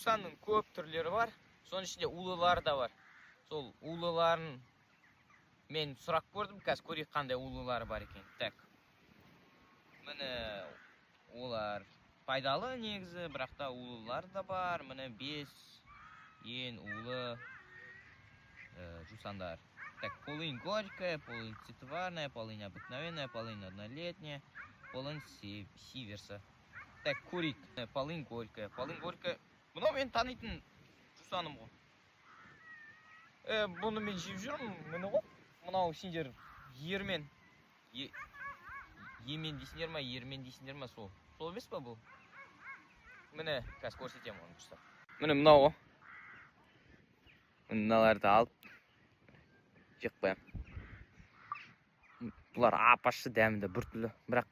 Жусанның көп түрлері бар, соның ішінде улылары да бар. Сол улыларын мен сұрап көрдім, қазір көрейік, қандай улылары бар екен. Так, міне, олар пайдалы негізі, бірақ та улылар да бар. Міне, бес ең улы жусандар. Так, полынь горькая, полынь цитварная, полынь обыкновенная, полынь однолетняя, полынь Сиверса. Так, көрейік. Полынь горькая. Полынь горькая. Мынау мен танитын жусаным ғой. Бұны мен жеп жүрмін, міне ғой. Мынау сендер ермен. Емен дейсіңдер ма, ермен дейсіңдер ма, сол. Сол емес па бұл? Міне, қазір көрсетемін оны дұрыстап. Міне, мынау ғой. Мыналарды алып жеп қоямын. Бұлар ап ащы, дәмі де біртүрлі, бірақ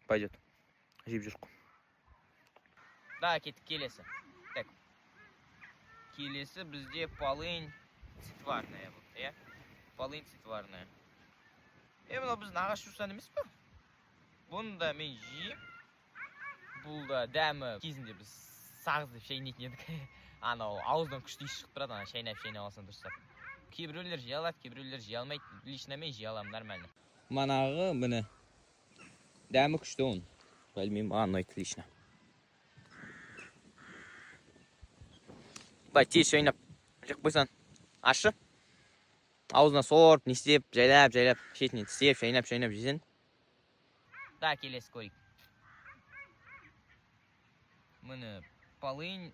пойдет. Жеп жүрік қой. Да, кеттік келесі. Так. Келесі бізде полынь цитварная болды, иә? Полынь цитварная. Мынау біздің ағаш жусан емес па? Бұны да мен жеймін. Бұл да дәмі, кезінде біз сағыз деп шайнайтын едік. Анау ауыздан күшті иіс шығып тұрады, ана шайнап шайнап алсаң дұрыстап. Кейбіреулер жей алады, кейбіреулер жей алмайды. Лично мен жей аламын нормально. Манағы, міне, дәмі күшті оның. Білмеймін, маған ұнайды лично. Былай тез шайнап жеп қойсаң, ащы. Аузына сорып, не істеп, жайлап жайлап шетінен тістеп, шайнап шайнап жесең. Да, келесі көрейік. Міне, полынь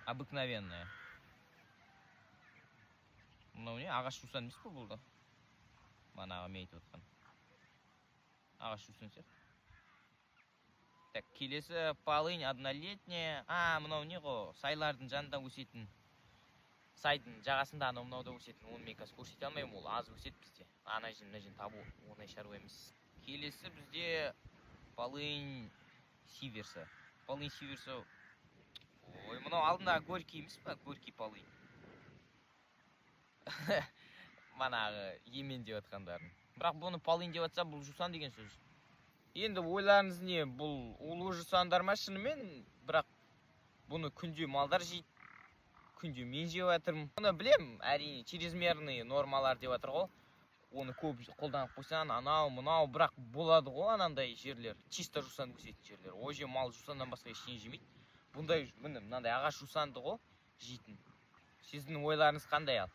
обыкновенная. Мынау не, ағаш жусан емес па бұл да? Манағы мен айтып отқан ағаш жусан сияқты. Так, келесі полынь однолетняя. А, мынау не ғой, сайлардың жанында өсетін, сайдың жағасында, анау мынауда өсетін. Оны мен қазір көрсете алмаймын, ол аз өседі бізде. Ана жерден, мына жерден табу оңай шаруа емес. Келесі бізде полынь Сиверса. Полынь Сиверса. Ой, мынау алдындағы горький емес па? Горький полынь, манағы емен деп жатқандарың. Бірақ бұны полынь деп жатса, бұл жусан деген сөз. Енді ойларыңыз не, бұл улы жусандар ма шынымен? Бірақ бұны күнде малдар жейді, күнде мен жеп жатырмын. Бұны білем, әрине, чрезмерный нормалар деп жатыр ғой, оны көп қолданып қойсаң, анау мынау. Бірақ болады ғой анандай жерлер, чисто жусан өсетін жерлер. Ол жерде мал жусаннан басқа ештеңе жемейді. Бұндай, міне, мынандай ағаш жусанды ғой жейтін. Сіздің ойларыңыз қандай ал?